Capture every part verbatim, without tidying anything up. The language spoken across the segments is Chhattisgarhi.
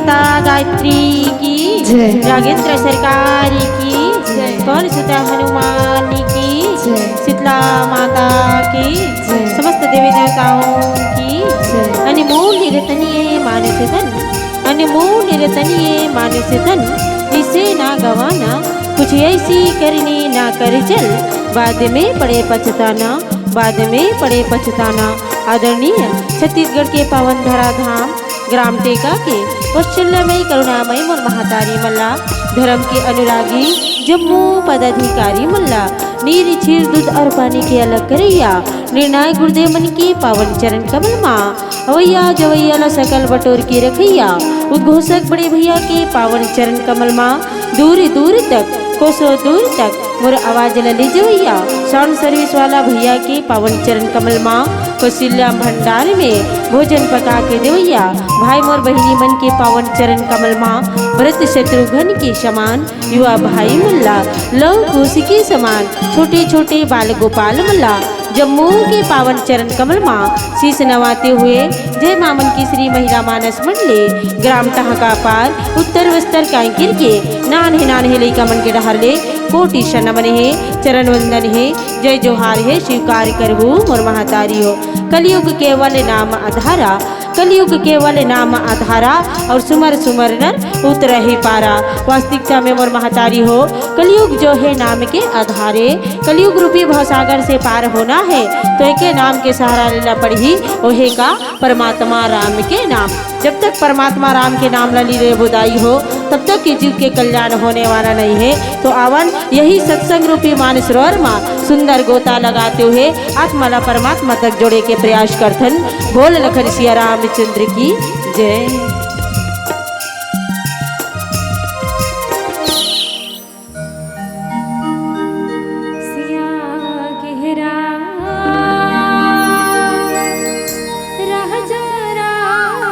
गायत्री की, जय। रागेंद्र सरकार की, जय। पवन सुत हनुमान की, जय। शीतला माता की, जय। समस्त देवी देवताओं की, जय। अनमोल रतन ये मानुष तन, अनमोल रतन ये मानुष तन, इसे ना गवाना, कुछ ऐसी करनी ना कर चल, बाद में पड़े पछताना, बाद में पड़े पछताना। आदरणीय छत्तीसगढ़ के पावन धरा धाम ग्राम टेका के वात्सल्यमय करुणामय मोर महतारी मन ला, धर्म के अनुरागी जम्मो पदाधिकारी मन ला, नीर छीर दूध और पानी के अलग करैया निर्णायक गुरुदेव मन के पावन चरण कमल मा अवैया जवैया ला सकल बटोर के रखैया उद्घोषक बड़े भैया के पावन चरण कमल मा दूर दूर तक, कोसों दूर तक मोर आवाज ला ले जवैया साउंड सर्विस वाला भैया के पावन चरण कमल मा कौशल्या भंडार में भोजन पका के देवैया भाई मोर बहिनी मन के पावन चरण कमल मा भरत शत्रुघ्न के समान युवा भाई मन ला, लव कुश के समान छोटे छोटे बाल गोपाल मन ला, जम्मो के पावन चरण कमल मा शीश नवाते हुए जय माँ मन की श्री महिला मानस मंडली ग्राम टहका पार उत्तर बस्तर कांकेर के नान्हे नान्हे लइका मन के डहर ले कोटि से नमन हे, चरण वंदन हे, जय जोहार हे, स्वीकार करहु मोर महतारी हो। कलयुग केवल नाम आधारा, कलयुग केवल नाम आधारा और सुमर सुमर नर उतरहि पारा। वास्तविकता में मोर महतारी हो, कलयुग जो है नाम के आधारे, कलयुग रूपी भवसागर से पार होना है तो एके नाम के सहारा लेला पड़ही, ओहे का परमात्मा राम के नाम। जब तक परमात्मा राम के नाम ला ली रे बुदाई हो, तब तक के जीव के कल्याण होने वाला नहीं है। तो आवन यही सत्संग रूपी मानसरोवर मा सुंदर गोता लगाते हुए आत्मा ला परमात्मा तक जोड़े के प्रयास करथन। बोल लखन सिया रामचंद्र की जय। सिया गहरा राजा राम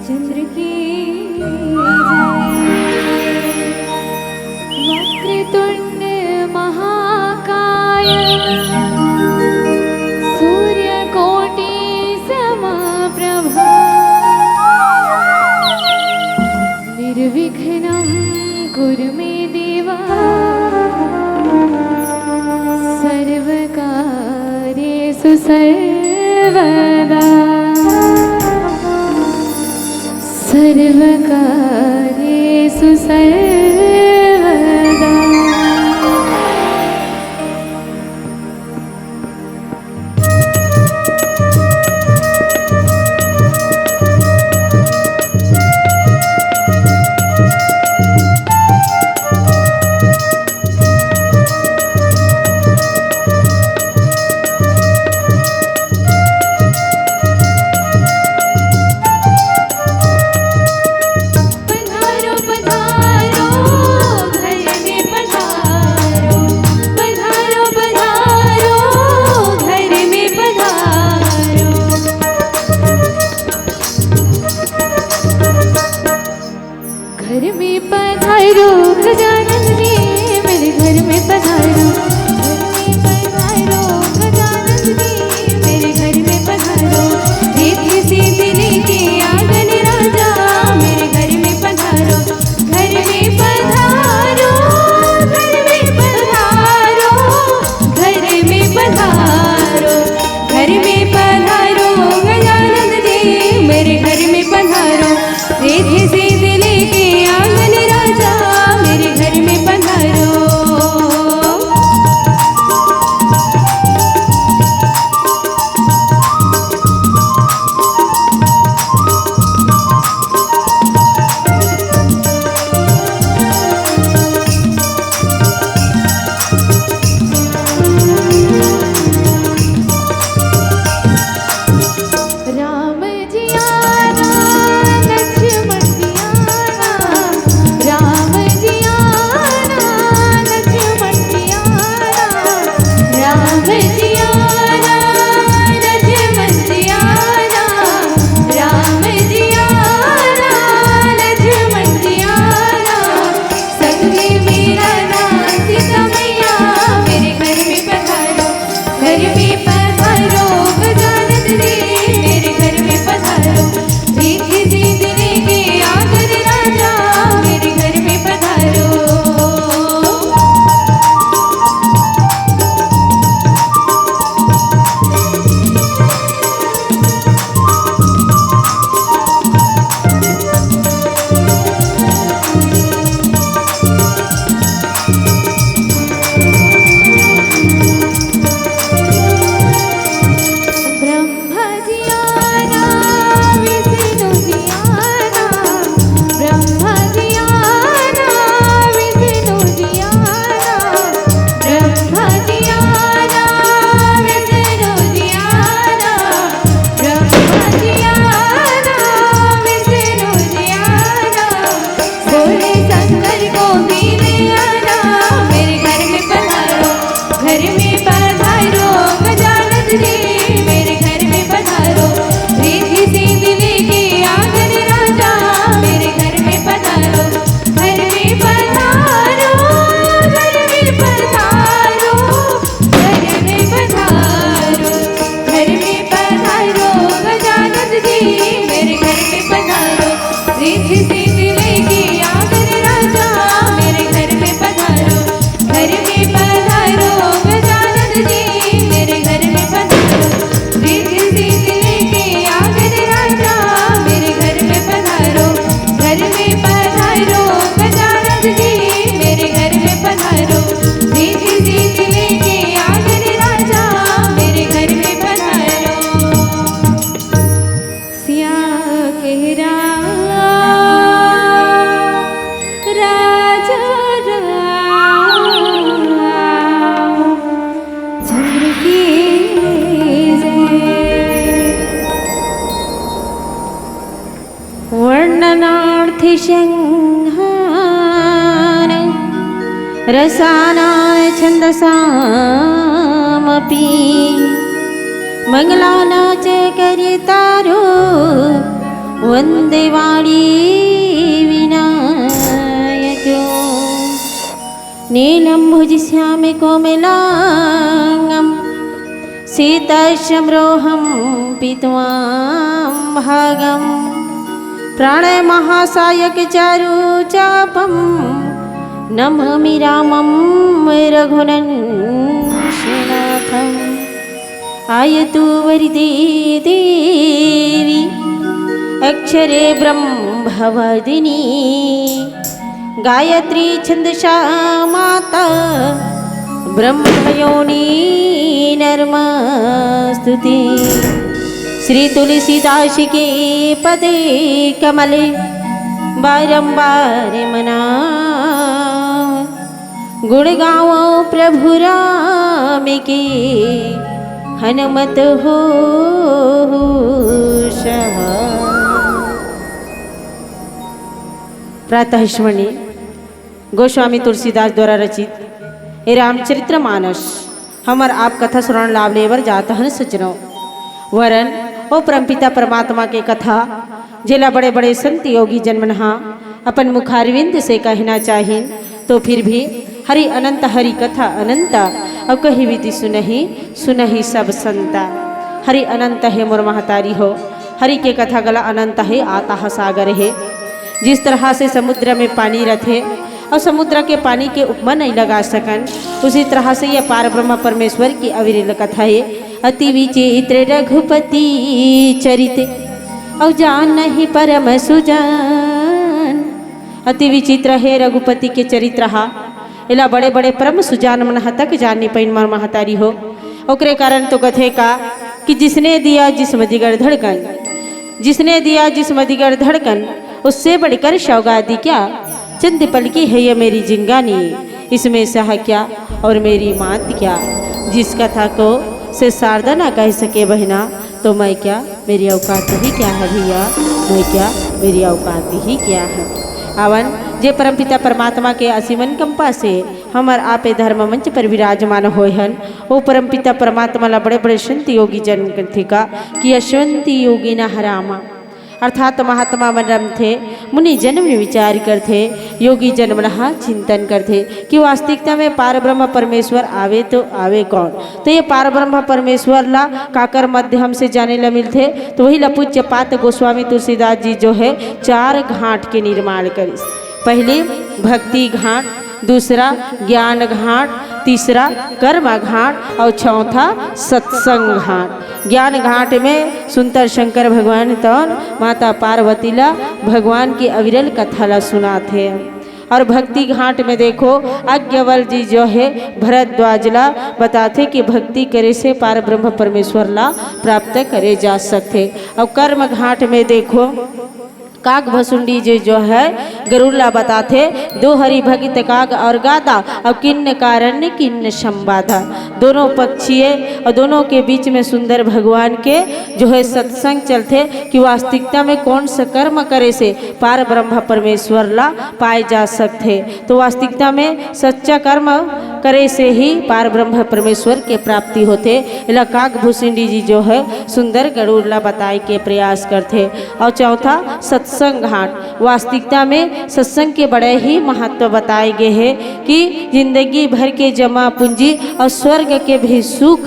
चंद्र की जय। वक्रतुंड महाकाय सूर्यकोटि समप्रभा निर्विघ्नं कुरु मे देवा सर्वकार्येषु सर्वदा। सर्वकार्येषु सर्वदा। पधारो, पधारो। पधारो गजानन जी, मेरे घर में पधारो। रिद्धि सिद्धि लेके आ गए राजा, मेरे घर में पधारो। घर में पधारो गजानन जी, मेरे घर में पधारो। रिद्धि सिद्धि लेके आ गए राजा, मेरे घर में पधारो। सिया के राम, राजा राम, चंद्र की जय। वर्णनार्थ संहार रसानां छन्दसामपि। मङ्गलानां च कर्तारो वन्दे वाणी विनायको। नीलम्भुजश्यामकोमलाङ्गं सीतसंरोहं पीत्वां भागं। प्राणय महासायक चारु चापं नमामि रामं रघुनन्दनाथम्। आयतु वरदे देवी अक्षरे ब्रह्मवादिनी। गायत्री छन्दसा माता ब्रह्मयोनि नमोऽस्तु ते। श्री तुलसीदास के पद कमल बारंबार मना। गुण गावो प्रभु राम के हनुमत हो सहा। प्रातः स्मरणी गोस्वामी तुलसीदास द्वारा रचित ए रामचरित्र मानस हमर आप कथा सुनान लाभ लेबर जात हन सज्जनों। वरन ओ परमपिता परमात्मा के कथा, जेला बड़े-बड़े संत योगी जन मन हा अपन मुखारविंद से कहना चाहिन, तो फिर भी हरि अनंत, हरि कथा अनंत, अउ कहि विधि सुनहि, सुनहि सब संता। हरि अनंत हे मोर महतारी हो, हरि के कथा गला अनंत हे, आताह सागर हे। जिस तरह से समुद्र में पानी रथे अउ समुद्र के पानी के उपमा नहीं लगा सकन, उसी तरह से ये पार ब्रह्म परमेश्वर की अविरल कथा हे। अति विचित्र रघुपति चरित, अउ जानहि परम सुजान। अति विचित्र हे रघुपति के चरित्र हा, एला बड़े-बड़े परम सुजान मन ह तक जान नि पाइन मोर महतारी हो। ओकरे कारण तो कथे का कि जिसने दिया जिस्म जिगर धड़कन, जिसने दिया जिस्म जिगर धड़कन, उससे बढ़कर सौगात दी क्या? चंद पल की है ये मेरी जिंगानी, इसमें सहा क्या और मेरी मात क्या? जिस कथा को से शारदा ना कह सके बहना, तो मैं क्या, मेरी औकात ही क्या है भैया, मैं क्या, मेरी औकात ही क्या है। आवन, जे परमपिता परमात्मा के असीम अनुकंपा से हमर आपे धर्म मंच पर विराजमान होय हन, ओ परमपिता परमात्मा ला बड़े-बड़े संत योगी जन कथे का कि यशवंत योगिनः रामा, अर्थात महात्मा मन रमथे, मुनि जन मन विचार करथे, योगी जन मन हा चिंतन करथे कि वास्तविकता में पार ब्रह्म परमेश्वर आवे तो आवे कौन? तो ये पार ब्रह्म परमेश्वर ला काकर माध्यम से जाने ला मिलथे, तो वही ला पूज्य पात गोस्वामी तुलसीदास जी जो है चार घाट के निर्माण करिस। पहली भक्ति घाट, दूसरा ज्ञान घाट, तीसरा कर्म घाट और चौथा सत्संग घाट। ज्ञान घाट में सुंदर शंकर भगवान तौन माता पार्वती ला भगवान की अविरल कथा ला सुनाथे। और भक्ति घाट में देखो, अज्ञवल जी जो है भरद्वाज ला बताथे कि भक्ति करे से पार ब्रह्म परमेश्वर ला प्राप्त करे जा सकथे। और कर्म घाट में देखो, काग भसुंडी जी जो है गरुड़ ला बताथे, दो हरि भगित काग और गादा, और किन्न कारण्य किन्न संवादा। दोनों पक्षीय और दोनों के बीच में सुंदर भगवान के जो है सत्संग चलथे कि वास्तविकता में कौन सा कर्म करे से पार ब्रह्म परमेश्वर ला पाए जा सकथे। तो वास्तविकता में सच्चा कर्म करे से ही पार ब्रह्म परमेश्वर के प्राप्ति होथे। एला काग भूषिंडी जी जो है सुंदर गरुड़ ला बताए के प्रयास करथे। और चौथा सत्संग घाट, वास्तविकता में सत्संग के बड़े ही महत्व बताए गए हैं कि जिंदगी भर के जमा पूंजी और स्वर्ग के भी सुख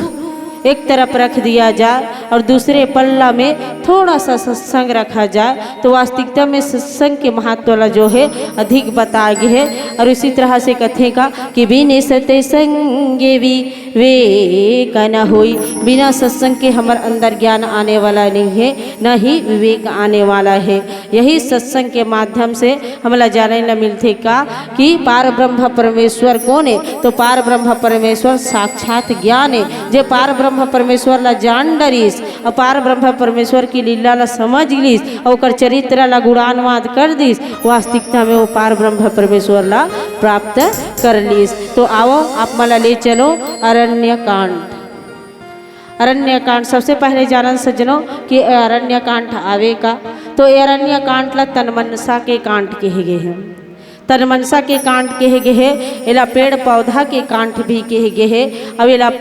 एक तरफ रख दिया जाए और दूसरे पल्ला में थोड़ा सा सत्संग रखा जाए, तो वास्तविकता में सत्संग के महत्व ला जो है अधिक बताए गे हे। और इसी तरह से कथे का कि बिन सत्संगे विवेक न होई, बिना सत्संग के हमर अंदर ज्ञान आने वाला नहीं है, न ही विवेक आने वाला है। यही सत्संग के माध्यम से हमला जाने ला मिलथे का कि पार ब्रह्म परमेश्वर कौन है। तो पार ब्रह्म परमेश्वर साक्षात ज्ञान है। जे पार ब्रह्म परमेश्वर ला जान डरिस और पार ब्रह्म परमेश्वर की लीला ला समझ लिस और ओकर चरित्र ला गुणानुवाद कर दिस, वास्तविकता में वो पार ब्रह्म परमेश्वर ला प्राप्त कर लिस। तो आओ, आप मन ला ले चलो अरण्य कांड। अरण्य कांड सबसे पहले जानन सज्जनों कि अरण्य कांड आवे का। तो ये अरण्य कांड ला तनमनसा के कांड कहे गे हे। तनमनसा के कांड कहे गे हे, एला पेड़ पौधा के कांड भी कहे गे हे, अउ एला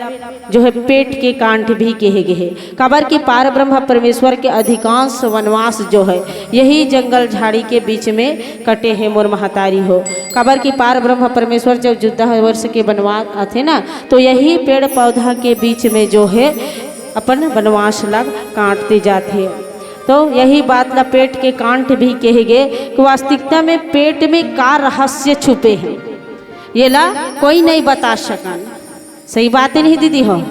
जो है पेट के कांड भी कहे गे हे। काबर कि पार ब्रह्म परमेश्वर के अधिकांश वनवास जो है यही जंगल झाड़ी के बीच में कटे हे मोर महतारी हो। काबर कि पार ब्रह्म परमेश्वर जब चौदह वर्ष के वनवास आथे ना, तो यही पेड़ पौधा के बीच में जो है अपन वनवास ला काटते जाथे। तो यही बात ला पेट के कांट भी कहे गे कि वास्तविकता में पेट में का रहस्य छुपे हे, ये ला कोई नहीं बता सकन। सही बात है नहीं दीदी हो?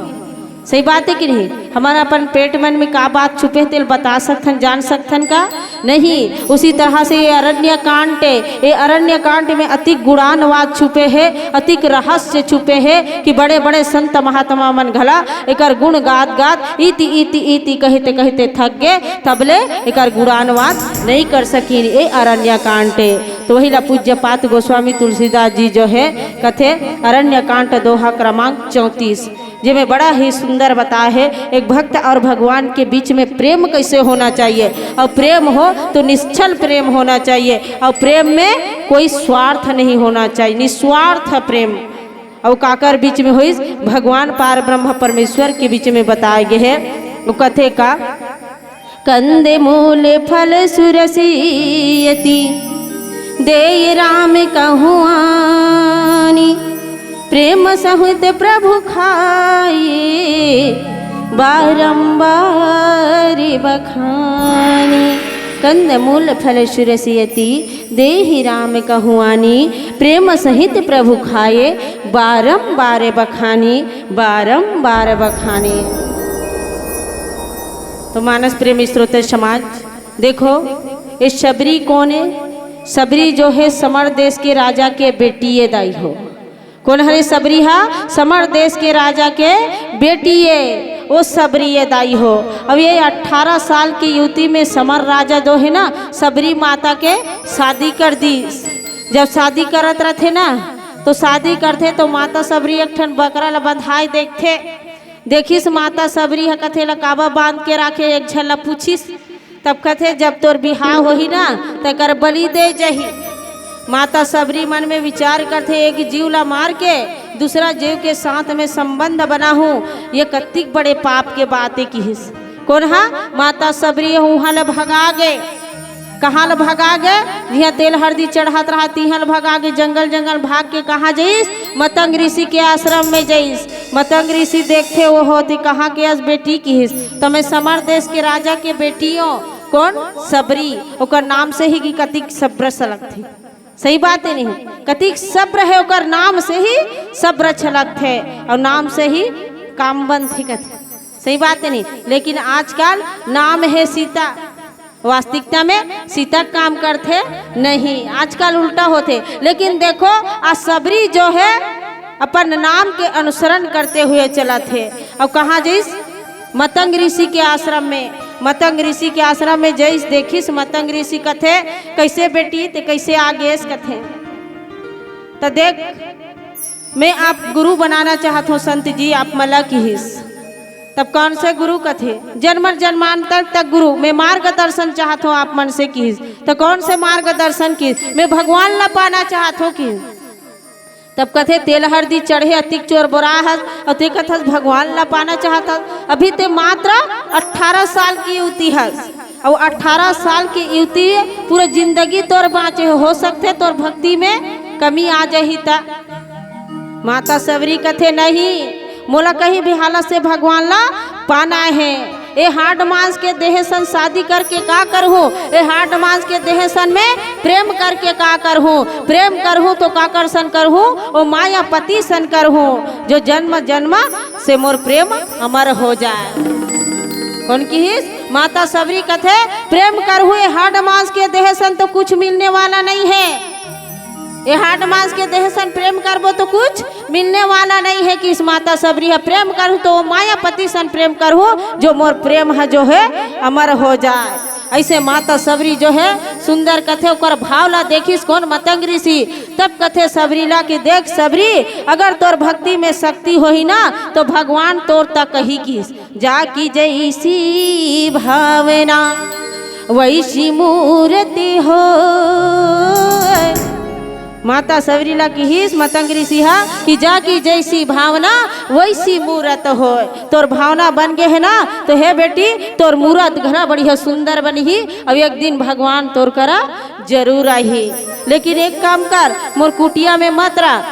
सही बात है कि नहीं? हमारा अपन पेट मन में का बात छुपे हे, तेल बता सकथन, जान सकथन का? नहीं। उसी तरह से ये अरण्य कांड है, ये अरण्य कांड में अतिक गुणानुवाद छुपे हे, अतिक रहस्य छुपे हे कि बड़े बड़े संत महात्मा मन घला एकर गुण गात गात इति इति इति कहते कहते थक गे, तबले एकर गुणानुवाद नहीं कर सकिन ए अरण्य कांड। तो वही ला पूज्य पात गोस्वामी तुलसीदास जी जो है कथे अरण्य कांड दोहा क्रमांक चौंतीस, जेमे बड़ा ही सुंदर बताए हे, एक भक्त और भगवान के बीच में प्रेम कैसे होना चाहिए, और प्रेम हो तो निश्छल प्रेम होना चाहिए, और प्रेम में कोई स्वार्थ नहीं होना चाहिए, निस्वार्थ प्रेम। और काकर बीच में होइस? भगवान पार ब्रह्म परमेश्वर के बीच में बताए गे हे। वो कथे का, कंद मूल फल सुरसि यति, देय राम कहु आनि, प्रेम सहित प्रभु खाए, बारंबार बखाने। कंद मूल फल सुरसि यति, देहि राम कहु आनि, प्रेम सहित प्रभु खाए, बारंबार बखाने, बारंबार बखाने। तो मानस प्रेम श्रोता समाज, देखो, ये शबरी कौन है? शबरी जो है समर देश के राजा के बेटी ये दाई हो। कौन हरे शबरी हा? समर देश के राजा के बेटी ये, वो शबरी ये दाई हो। अब ये अठारह साल की युवती में समर राजा जो है ना, शबरी माता के शादी कर दी। जब शादी करत रहथे ना, तो शादी करथे तो माता शबरी एक ठन बकरा ला बंधाए देखथे। देखिस माता शबरी ह कथे ला काबर बांध के राखे, एक झन ला पूछिस। तब कथे, "जब तोर बिहाव होही ना, त एकर बलि दे जही।" माता शबरी मन में विचार करथे, "एक जीव ला मार के दूसरा जीव के साथ में संबंध बनाहूं, ये कतिक बड़े पाप के बात ए," किहिस। कोन हा? माता शबरी ह उहां ले भगा गे। कहां ले भगा गे? जिहां तेल हरदी चढ़त रहा, तिहां ले भगा गे। जंगल जंगल भाग के कहां जइस? मतंग ऋषि के आश्रम में जइस। मतंग ऋषि देखथे, "ओहो, ते कहां के अस बेटी?" किहिस। "त मैं समर देश के राजा के बेटी ओं।" कोन? शबरी। ओकर नाम से ही कि कतिक सब्र छलकथे। सही बात है नहीं? कतिक सब्र है, ओकर नाम से ही सब्र छलकथे और नाम से ही काम बनथे कथे। सही बात है नहीं? लेकिन आजकल नाम है सीता, वास्तविकता में सीता काम करथे नहीं, आजकल उल्टा होथे। लेकिन देखो, आ शबरी जो है अपन नाम के अनुसरण करते हुए चलत हे। और कहां जइस? मतंग ऋषि के आश्रम में। मतंग ऋषि के आश्रम में जइस, देखिस मतंग ऋषि कथे, "कैसे बेटी, ते कैसे आ गेस?" कथे। "त देख, मैं आप गुरु बनाना चाहत हों संत जी, आप मला," किहिस। तब कौन से गुरु कथे? "जन्म जन्मांतर तक गुरु, मैं मार्गदर्शन चाहत हों आप मन से," किहिस। त कौन से मार्गदर्शन? किहिस, "मैं भगवान ला पाना चाहत हों," किहिस। तब कथे, "तेल हरदी चढ़े अतिक चोर बोरा हस, अउ ते कथस भगवान ला पाना चाहत हस। अभी ते मात्र अठारह साल की युवती हस, अउ अठारह साल की युवती पूरा जिंदगी तोर बांचे हो, हो सकथे तोर भक्ति में कमी आ जाही त।" माता शबरी कथे, "नहीं, मोला कहीं भी हालत से भगवान ला पाना है।" ए हाड मांस के देह सन शादी करके का करहूँ? ए हाड मांस के देह सन में प्रेम करके का करहूँ? प्रेम करहूँ तो काकर सन करहूँ? ओ मायापति सन करहूँ, जो जन्म जन्म से मोर प्रेम अमर हो जाए। कोन किहिस? माता सबरी कथे, प्रेम करहूँ ए हाड मांस के देह सन तो कुछ मिलने वाला नहीं है। ए हाड मांस के देह सन प्रेम करबो तो कुछ मिलने वाला नहीं है। किहिस माता सबरी ह, प्रेम करहूँ तो ओ मायापति सन प्रेम करहूँ, जो मोर प्रेम ह जो है अमर हो जाए। ऐसे माता सबरी जो है सुंदर कथे, ओकर भाव ला देखिस कोन? मतंग ऋषि। तब कथे सबरी ला कि देख सबरी, अगर तोर भक्ति में शक्ति होही ना तो भगवान तोर तक ही किहिस, जाकी जैसी भावना वैसी मूर्ति हो। माता सबरी ला किहिस मतंग ऋषि हा कि जाकी जैसी भावना वैसी मूरत होय। तोर भावना बन गे हे ना, तो हे बेटी, तोर मूरत घना बढ़िया सुंदर बनही। अब एक दिन भगवान तोर करा जरूर आही। लेकिन एक काम कर, मोर कुटिया में मत रह,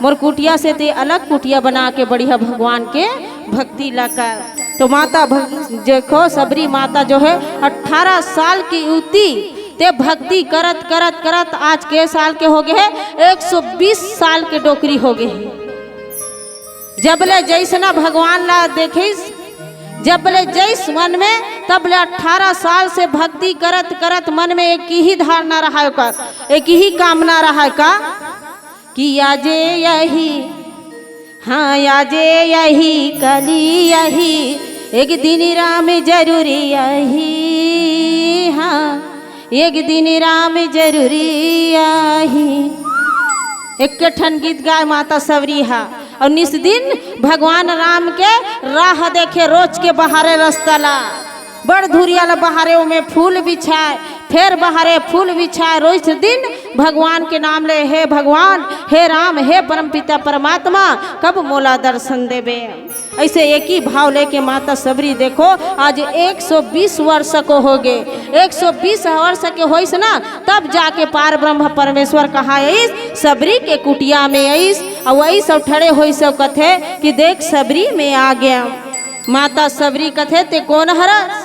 मोर कुटिया से ते अलग कुटिया बना के बढ़िया भगवान के भक्ति ला कर। तो माता भग-, देखो, सबरी माता जो है अठारह साल की युवती, ते भक्ति करत करत करत आज के साल के हो गए है, एक सौ बीस साल के डोकरी हो गए है। जब ले जैसना भगवान ला देखिस, जब ले जैस मन में, तब ले अठारह साल से भक्ति करत करत मन में एक ही धारणा रहा है का, एक ही कामना रहा है का, कि आजे यही, हाँ, आजे यही, कली यही, एक दिन राम जरूरी यही, हाँ, एक दिन राम जरूरी यही। एक ठन गीत गाय माता सबरी हा, और निस दिन भगवान राम के राह देखे, रोज के बहारे रस्ता ला, बड़ धुरिया ला बहारे, ओमे फूल बिछाए, फेर बहारे फूल बिछाए, रोज दिन भगवान के नाम ले, हे भगवान, हे राम, हे परमपिता परमात्मा, कब मोला दर्शन देबे। ऐसे एक ही भाव लेके माता सबरी देखो, आज एक सौ बीस वर्ष को हो गए, एक सौ बीस वर्ष के होइस ना, तब जाके पार ब्रह्म परमेश्वर कहाँ आइस, सबरी के कुटिया में आइस, और वही सब ठड़े होइस सब कथे कि देख सबरी में आ गया। माता सबरी कथे, ते कोन हरस?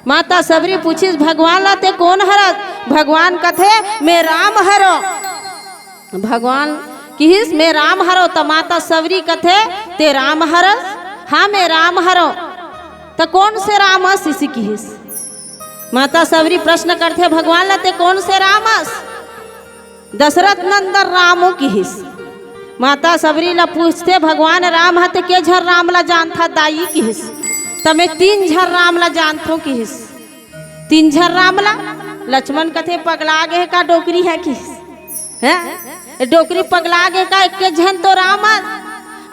माता सबरी पूछिस भगवान ला, ते कोन हरस? भगवान कथे, मैं राम हरो। भगवान किहिस, मैं राम हरो। त माता सबरी कथे, ते राम हरस? हाँ, मैं राम हरो। त कोन से राम हस? इसी किहिस। माता सबरी प्रश्न करथे भगवान ला, ते कोन से राम हस? दशरथ नंदन रामो किहिस। माता सबरी ला पूछथे भगवान राम ह, ते के झन राम ला जानथा दाई किहिस। त मैं तीन झन राम ला जानथों किहिस। तीन झन राम ला। लक्ष्मण कथे, पगला गे हे का, डोकरी हे किहिस। हैं? ए डोकरी पगला गे का, एक्के झन तो राम अस,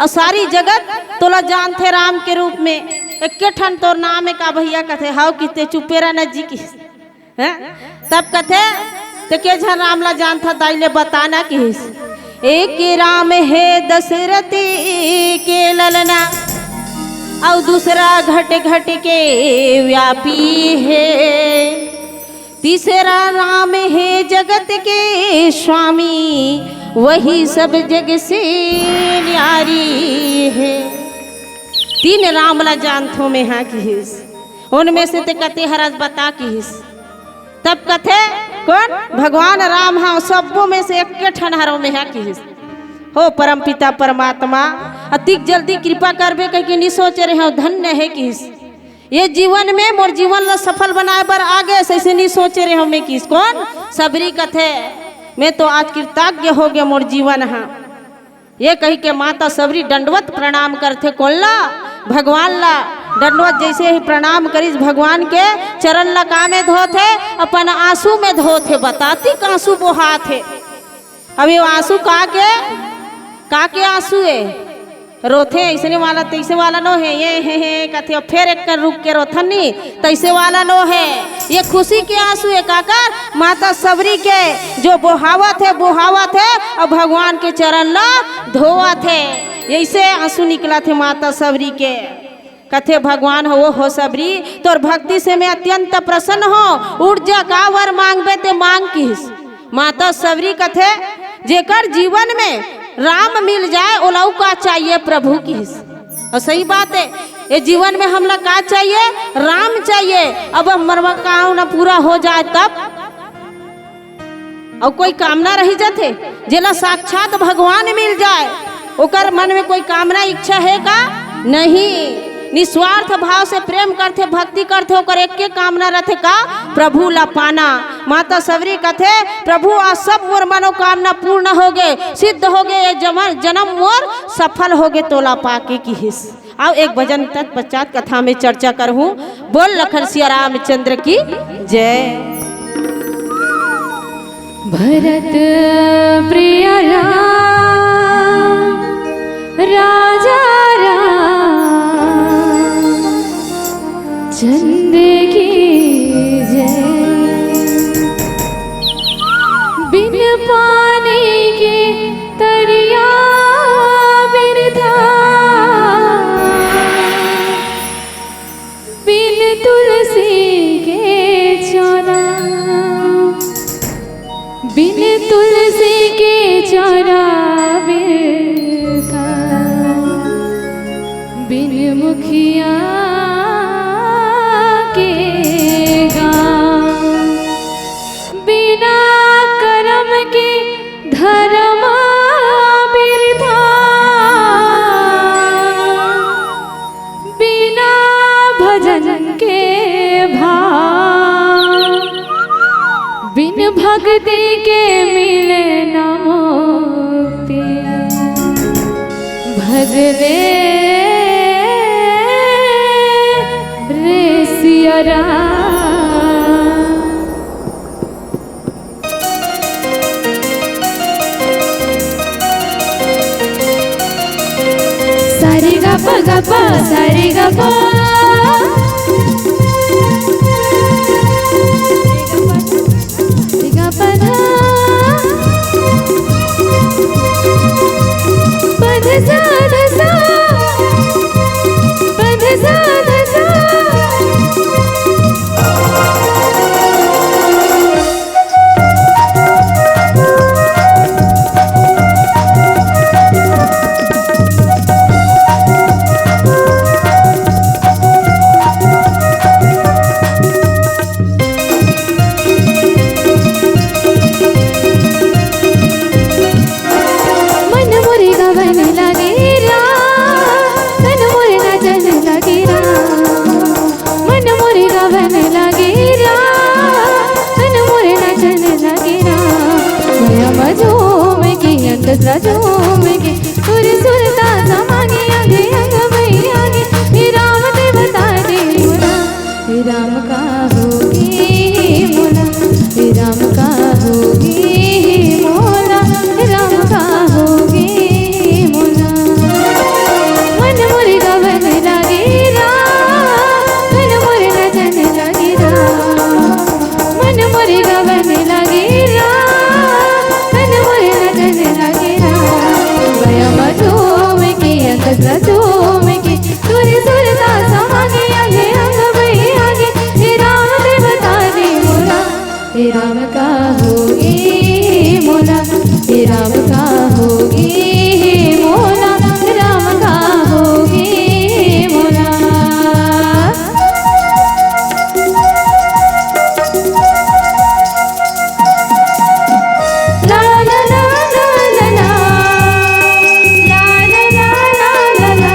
अउ सारी जगत तोला जानथे राम के रूप में, एक्के ठन तोर नाम हे का भैया? कथे, हव किहिस, ते चुपे रह न जी किहिस। हैं? तब कथे, ते के झन राम ला जानथा दाई, ले बता ना किहिस। एक राम हे दशरथ के ललना, अउ दूसरा घट घट के व्यापी हे, तीसरा राम हे जगत के स्वामी, वही सब जग से न्यारी हे। तीन राम ला जानथों मैं हा किहिस, ओन में से ते कते हरस बता किहिस। तब कथे, कोन? भगवान राम हा, सब्बो में से एक्के ठन हरो मैं हा किहिस। हो परमपिता परमात्मा, अतिक जल्दी कृपा करबे कहिके नि सोचे रहेंव, धन्य हे किहिस। ये जीवन में मोर जीवन ला सफल बनाए बर आ गेस, अइसे नि सोचे रहेंव मैं किहिस। कोन? सबरी कथे, मैं तो आज कृतज्ञ हो गे मोर जीवन हा। ये कहिके माता सबरी दंडवत प्रणाम करथे। कोन ला? भगवान ला। दंडवत जैसे ही प्रणाम करिस, भगवान के चरण ला का में धोथे? अपन आंसू में धोथे। बता, अतिक आंसू बोहाथे। अब ये आंसू का के, का के आंसू हे? रोथे, अइसने वाला तइसे वाला नो हे, ये हे हे कथे, फेर एक कर रुक के रोथन नी, तइसे वाला नो हे। ये खुशी के आंसू हे काकर? माता सबरी के जो बोहावत हे, बोहावत हे, अउ भगवान के चरण ला धोवत हे। अइसे आंसू निकलत हे माता सबरी के। कथे भगवान हो, हो सबरी, तोर भक्ति से मैं अत्यंत प्रसन्न हों। उठ जा, का वर मांगबे ते मांग किहिस। माता सबरी कथे, जेकर जीवन में राम मिल जाए, ओला अउ का चाहिए प्रभु किहिस। अउ सही बात हे, ये जीवन में हमला का चाहिए? राम चाहिए। अब हमर मनोकामना पूरा हो जाए तब। अउ कोई कामना रहि जाथे, जेला साक्षात भगवान मिल जाए, ओकर मन में कोई कामना इच्छा हे का? नहीं। निस्वार्थ भाव से प्रेम करथे, भक्ति करथे, ओकर एक के कामना रथे का? प्रभु ला पाना। माता सबरी कथे, "प्रभु, आज सब मोर मनोकामना पूर्ण होगे, सिद्ध होगे, ये जमन-, जन्म मोर सफल होगे, तोला पाके किहिस।" आओ एक भजन तत्पश्चात कथा में चर्चा करहूँ। बोल लखन सिया रामचंद्र की जय। भरत प्रिय राम, राजा राम चंद्र की जय। बिन पानी के तरिया बिरथा, बिन तुलसी के चौरा, बिन तुलसी के चौरा बिरथा, बिन मुखिया के गाँव, बिना करम के धरम बिरथा, बिना भजन के भाव, बिन भक्ति के मिले न मुक्ति। भज ले रे सिया राम। सारे गा पा गा पा, सारे गा पा। रे गा पा धा। पा धा सा धा सा। पा धा सा धा सा। मन मोरे गावन लागे राम, तन मोरे नाचन लागे राम। मन मोरे गावन लागे राम, तन मोरे नाचन लागे राम। माया मा झूम के, अंतस ला झूम के, सुर सुर तासा मांगे, आगे अंग मई आगे। हे राम देवता दे मोला, हे राम का होगे मोला, हे राम का होगे मोला, हे राम का होगे मोला। मन मोरे गावन लागे राम, तन मोरे नाचन लागे राम। मन मोरे गावन लागे राम, तन मोरे नाचन लागे राम। माया मा झूम के, अंतस ला झूम के, सुर सुर तासा मांगे, आगे अंग मई आगे। हे राम देवता दे मोला, हे राम का होगे मोला, हे राम का होगे मोला, राम का होगे मोला। ला ला ला ला ला ला। ला ला ला ला ला ला।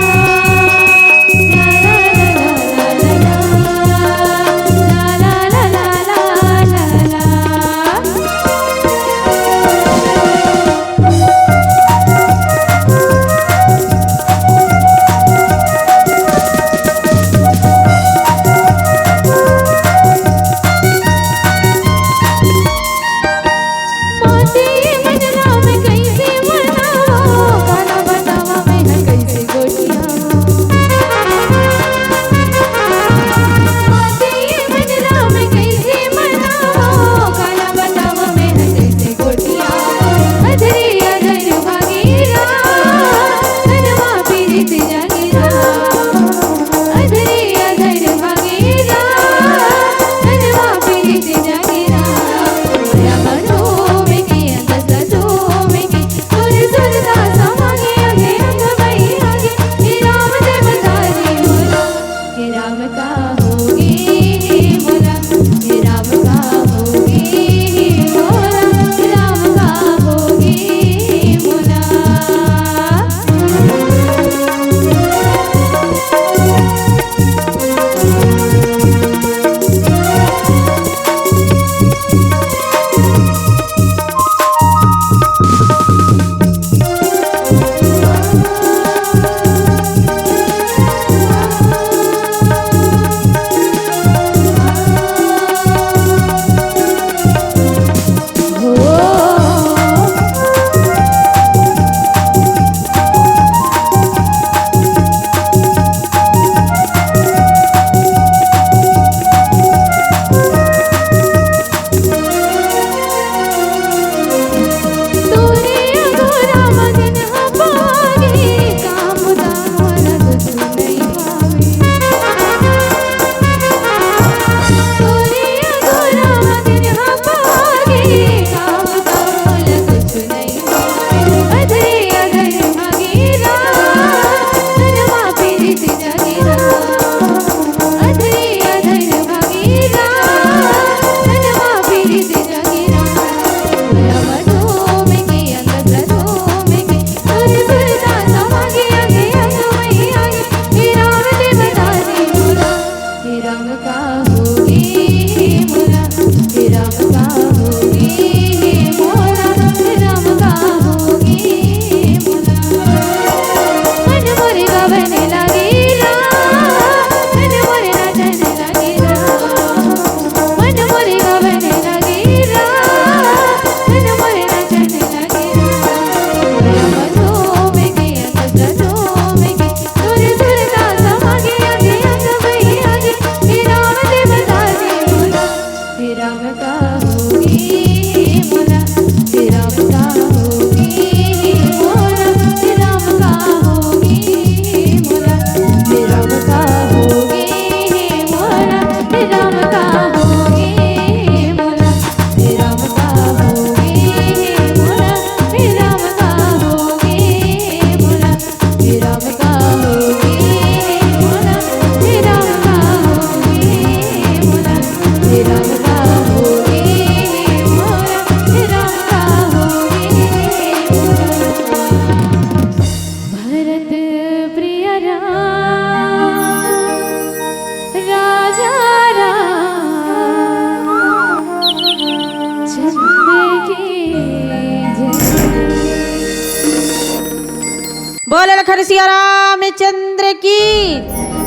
खरसिया रामचंद्र की,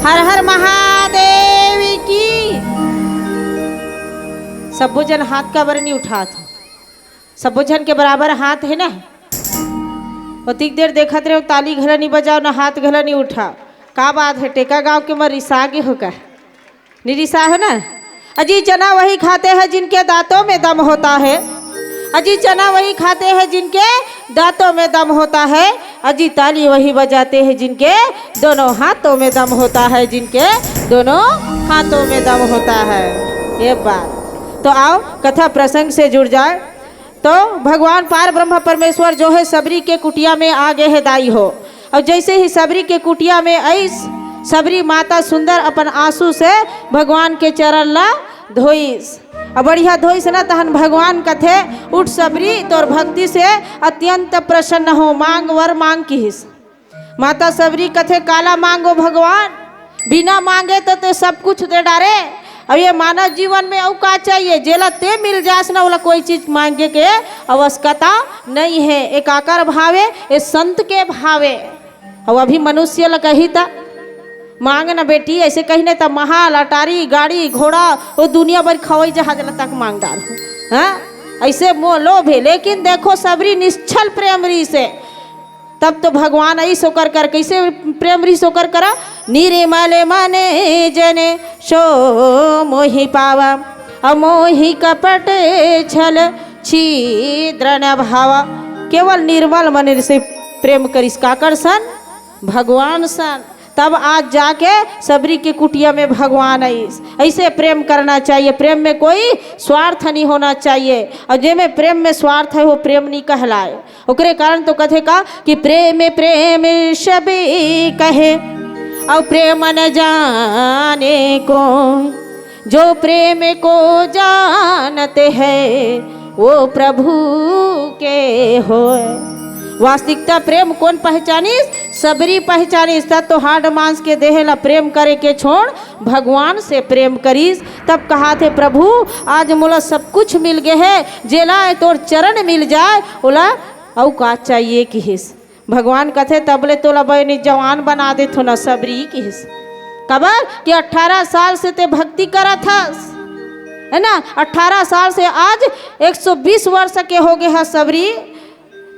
हर हर महादेव की। सब्बो झन हाथ काबर नहीं उठात हो? सब्बो झन के बराबर हाथ हे ना? ओतिक देर देखत रहे, ताली घला नहीं बजाओ, ना हाथ घला नहीं उठाओ। का बात हे, टेका गांव के मन रिसा गे हो का? निरिसा हो ना? अजी चना वही खाते हैं जिनके दांतों में दम होता है। अजी चना वही खाते हैं जिनके दांतों में दम होता है। अजी ताली वही बजाते हैं जिनके दोनों हाथों में दम होता है, जिनके दोनों हाथों में दम होता है। ये बात तो आओ, कथा प्रसंग से जुड़ जाए। तो भगवान पार ब्रह्म परमेश्वर जो है, सबरी के कुटिया में आ गए है दाई हो। और जैसे ही सबरी के कुटिया में आइस, सबरी माता सुंदर अपन आंसू से भगवान के चरण ला धोइस। अब बढ़िया धोइस ना, तहन भगवान कथे, "उठ सबरी, तोर भक्ति से अत्यंत प्रसन्न हो, मांग वर मांग," किहिस। माता सबरी कथे, "काला मांगो भगवान, बिना मांगे तो ते सब कुछ दे डारे। अब ये मानव जीवन में अउ का चाहिए? जेला ते मिल जास ना, ओला कोई चीज मांगे के आवश्यकता नहीं है।" एकाकर भावे, ए संत के भावे। अउ अभी मनुष्य ल कही त, "मांग न बेटी," ऐसे कही नहीं त महल, अटारी, गाड़ी, घोड़ा, वो दुनिया भर के हवाई जहाज ल तक मांग डार हो। हाँ, ऐसे मोह लोभ है। लेकिन देखो, सबरी निश्छल प्रेम रहिसे, तब तो भगवान ऐस ओकर कर, कैसे प्रेम रहिस ओकर करा? "निर्मल मन जन सो मोहि पावा, अमोहि कपट छल छिद्र न भावा।" केवल निर्मल मन से प्रेम करिस, काकर सन? भगवान सन। तब आज जाके सबरी के कुटिया में भगवान आइस। ऐसे प्रेम करना चाहिए, प्रेम में कोई स्वार्थ नहीं होना चाहिए। और जे में प्रेम में स्वार्थ है, वो प्रेम नहीं कहलाए। ओकरे कारण तो कथे का कि "प्रेम प्रेम सभी कहे, और प्रेम न जाने को, जो प्रेम को जानते हैं, वो प्रभु के होय।" वास्तविकता प्रेम कौन पहचानिस? सबरी पहचानिस। तब तो हाड मांस के देह ला प्रेम करे के छोड़, भगवान से प्रेम करिस। तब कहाथे, "प्रभु, आज मोला सब कुछ मिल गे है, जेला तोर चरण मिल जाए, ओला अउ का चाहिए?" किहिस। भगवान कथे, "तबले तोला बने जवान बना देथो ना सबरी," किहिस। काबर कि अठारह साल से ते भक्ति करत हस, है ना? अठारह साल से आज एक सौ बीस वर्ष के हो गे ह सबरी,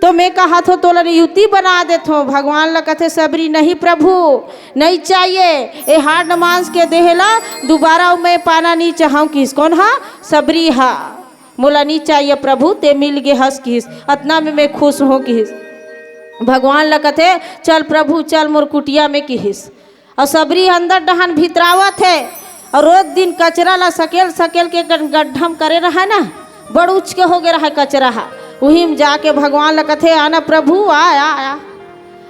तो मैं कहाथो तोला युवती बना देथो। भगवान ला कथे सबरी, "नहीं प्रभु, नहीं चाहिए, ए हाड मांस के देह ला दोबारा मैं पाना नहीं चाहूँ," किहिस। कौन हा? सबरी हा। "मोला नहीं चाहिए प्रभु, ते मिल गे हस," किहिस, "अतना में मैं खुश हूँ," किहिस। भगवान ला कथे, "चल प्रभु, चल मोर कुटिया में," किहिस। और सबरी अंदर डहन भितरावत हे, और रोज दिन कचरा ला सकेल सकेल के गन-, गड्ढम करे रहा ना, बड़ उच के हो गे रहा कचरा हा। उही में जाके भगवान ला कथे, "आना प्रभु, आ, आ, आ।"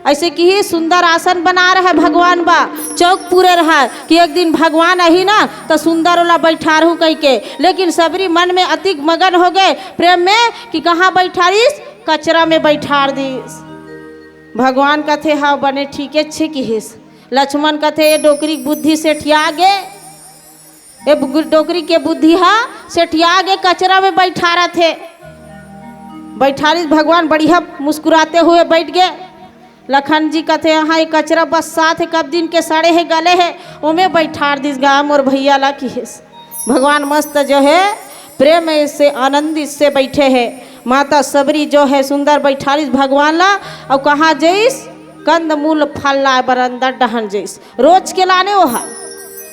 ऐसे किहिस सुंदर आसन बना रहा भगवान बा, चौक पूरे रहा कि एक दिन भगवान आही ना, तो सुंदर ओला बैठारहूँ कहि के। लेकिन सबरी मन में अतिक मगन हो गे प्रेम में कि कहाँ बैठारिस, कचरा में बैठार दिस। भगवान कथे, "हाँ, बने ठीके छे," किहिस। लक्ष्मण कथे, "ए डोकरी के बुद्धि सेठिया गे, ए बु-, डोकरी के बुद्धि हा सेठिया गे, कचरा में बैठारत हे।" बैठारिस भगवान बढ़िया मुस्कुराते हुए बैठ गे। लखन जी कथे, "हाँ, ये कचरा बस्सात हे, कब दिन के सड़े हे, गले हे, ओमे बैठार दिस गा मोर भैया ला," किहिस। भगवान मस्त जो है प्रेम से आनंदित से बैठे है। माता सबरी जो है सुंदर बैठारिस भगवान ला, और कहाँ जइस, कंद मूल फल लाए बर अंदर डहन जइस। रोज के लाने ओहा,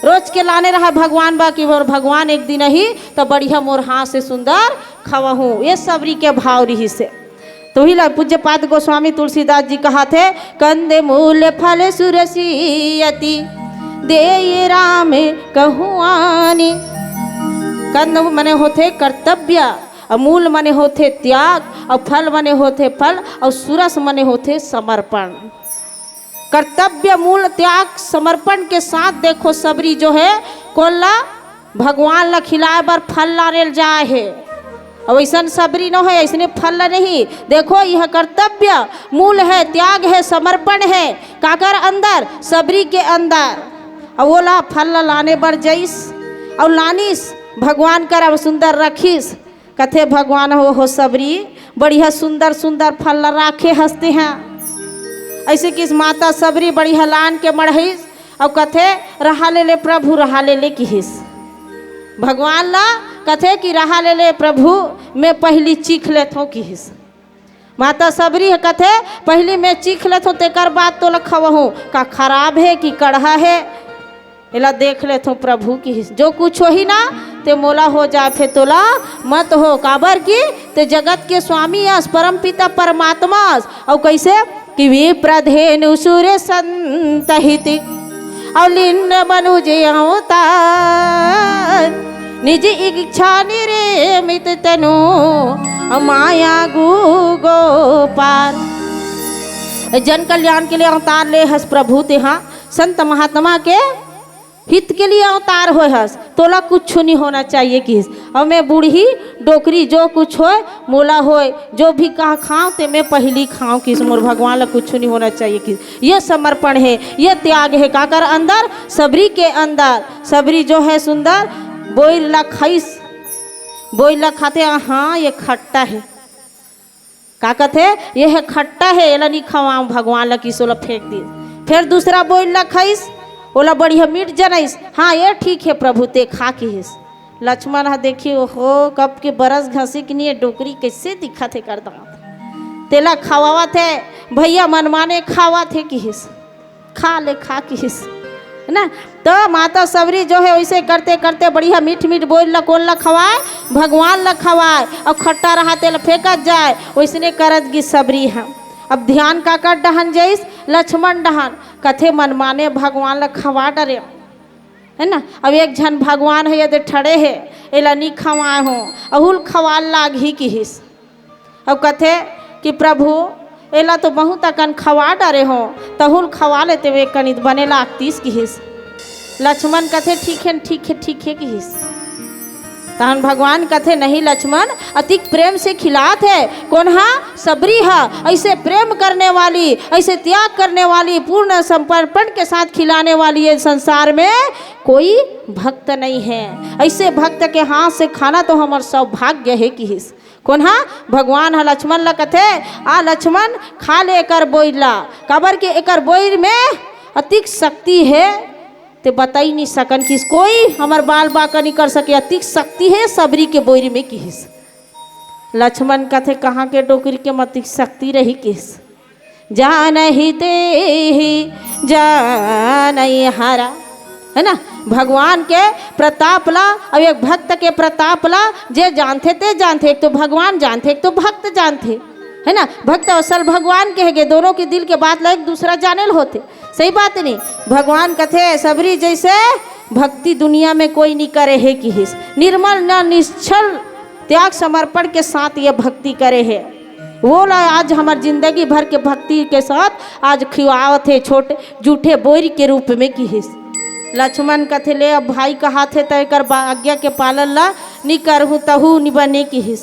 रोज के लाने रहा भगवान बा कि मोर भगवान एक दिन ही तो बढ़िया मोर हाथ से सुंदर खवहूँ। ये सबरी के भाव रहिसे। तो ही ला पूज्य पाद गोस्वामी तुलसीदास जी कहाथे, "कंद मूल फल सुरसि अति, देय राम कहूँ आनी।" कंद मने होथे कर्तव्य, और मूल मने होथे त्याग, और फल मने होथे फल, और सुरस मने होथे समर्पण। कर्तव्य, मूल, त्याग, समर्पण के साथ देखो सबरी जो है कोन ला, भगवान ला खिलाए बर फल लाने ल जाए हे। अब ऐसन सबरी नो है, ऐसने फल ला नहीं। देखो, यह कर्तव्य, मूल है, त्याग है, समर्पण है। काकर अंदर? सबरी के अंदर। अब ओला फल ला लाने बर जइस, और लानिस, भगवान कर अब सुंदर रखिस। कथे भगवान, "हो, हो सबरी, बढ़िया सुंदर सुंदर फल ला राखे हस तेहा।" अइसे किहिस माता सबरी बड़ी हलान के मढ़इस, अउ कथे, "रहा ले ले प्रभु, रहा ले ले," किहिस। भगवान ला कथे कि, "रहा ले ले प्रभु, मैं पहिली चीख लेथों," किहिस। माता सबरी ह कथे, "पहिली मैं चीख लेथों, तेकर बाद तोला खवाहूँ। का खराब हे कि कड़हा हे, एला देख लेथों प्रभु," किहिस। "जो कुछ होही ना, ते मोला हो जाए, फेर तोला मत हो, काबर कि ते जगत के स्वामी अस, परमपिता परमात्मा अस।" अउ कइसे कि "विप्र धेनु सुर संत हित, अउ लीन मनुज अवतार, निज इच्छा निर्मित तनु, अउ माया गु गो पार।" जन कल्याण के लिए अवतार ले हस प्रभु तेहा, संत महात्मा के हित के लिए अवतार होय हस, तोला कुछु नहीं होना चाहिए किहिस। अउ मैं बूढ़ी डोकरी, जो कुछ होय मोला होय, जो भी कहा खाओ ते मैं पहिली खाओ किहिस, मोर भगवान ला कुछु नहीं होना चाहिए किहिस। ये समर्पण हे, ये त्याग हे। काकर अंदर? सबरी के अंदर। सबरी जो हे सुंदर बोइर ला खाइस, बोइर ला खाथे, "हाँ, ये खट्टा हे।" का कथे, "ये हे खट्टा हे, एला नी खवाऊं भगवान ला," किहिस ओला फेंक दिस। फेर दूसरा बोइर ला खाइस, ओला बढ़िया मीठ जनाइस, "हाँ, ये ठीक हे प्रभु, ते खा," किहिस। लक्ष्मण ह देखी, ओहो, कब के बरस घसी के नहीं, ये डोकरी कइसे दिखत हे कर दांत, तेला खवावत हे, भइया मनमाने खावत हे किहिस। "खा ले, खा," किहिस, है ना। तो माता सबरी जो हे, वइसे करते करते बढ़िया मीठ मीठ बोइर ला कोन ला खवाय? भगवान ला खवाय। अउ खट्टा रहा तेला फेंकत जाय, वइसने करत गिस सबरी ह। अब ध्यान काकर डहन जइस? लक्ष्मण डहन। कथे, "मनमाने भगवान ला खवा डरेंव, है ना, अब एक झन भगवान हे, ये दे ठड़े हे, एला नी खवाय हों, अहू ल खवाल लागही," किहिस। अउ कथे कि, "प्रभु, एला तो बहुत अकन खवा डरे हों, तहू ल खवा लेते, वे कनित बने लागतिस," किहिस। लक्ष्मण कथे, "ठीक हे, ठीक हे, ठीक हे," किहिस। तहन भगवान कथे, "नहीं लक्ष्मण, अतिक प्रेम से खिलात हे।" कोन हा? सबरी हा। ऐसे प्रेम करने वाली, ऐसे त्याग करने वाली, पूर्ण समर्पण के साथ खिलाने वाली ये संसार में कोई भक्त नहीं है। ऐसे भक्त के हाथ से खाना तो हमर सौभाग्य हे, किहिस। कोन हा? भगवान ह लक्ष्मण ला कथे, "आ लक्ष्मण, खा ले एकर बोइर ला, काबर के एकर बोइर में अतिक शक्ति हे, ते बताई नहीं सकन," किहिस। "कोई हमर बाल बांका नहीं कर सके, अतिक शक्ति हे सबरी के बोइर में," किहिस। लक्ष्मण कथे, "कहाँ के डोकरी के म अतिक शक्ति रही," किहिस। "जानहि तेहि जानइ हरा," है ना, भगवान के प्रताप ला, अउ एक भक्त के प्रताप ला जे जानथे ते जानथे, एक तो भगवान जानथे, एक तो भक्त जानथे, है ना। भक्त असल भगवान के हे गे, दोनों के दिल के बात ला एक दूसरा जाने ल होथे, सही बात नहीं। भगवान कथे, "सबरी जैसे भक्ति दुनिया में कोई नहीं करे हे," किहिस। निर्मल न निश्छल त्याग समर्पण के साथ ये भक्ति करे हे, वो ला आज हमर जिंदगी भर के भक्ति के साथ आज खिवावत हे, छोटे जूठे बोइर के रूप में, किहिस। लक्ष्मण कथे, "ले अब भाई कहाथे त एकर बा-, आज्ञा के पालन ला नी करहूँ तहू नी बने," किहिस।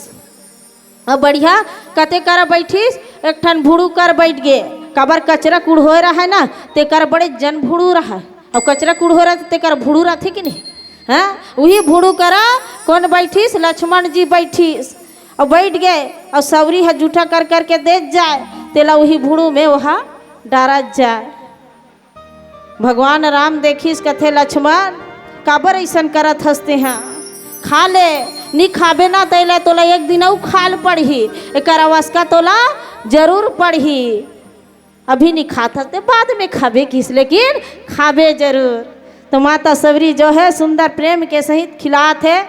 अब बढ़िया कथे करा बैठिस, एक ठन भुड़ू कर बैठ गे, काबर कचरा कुड़होए रहय ना, तेकर बड़े जन भुड़ू रहय। अब कचरा कुड़होए रहय त तेकर भुड़ू रथे कि नहीं? हाँ, उही भुड़ू करा कोन बैठिस? लक्ष्मण जी बैठिस। अउ बैठ गे, अउ सबरी ह जूठा कर कर के देत जाय, तेला उही भुड़ू में ओहा डारत जाय। भगवान राम देखिस, कथे, "लक्ष्मण, काबर अइसन करत हस तेहा? खा ले, नी खाबे ना, तेला तोला एक दिन अउ खाल पड़ही, एकर अवस्का तोला जरूर पड़ही।" अभी नहीं खात हस ते बाद में खाबे किहिस, लेकिन खाबे जरूर। तो माता सबरी जो है सुंदर प्रेम के सहित खिलात हे,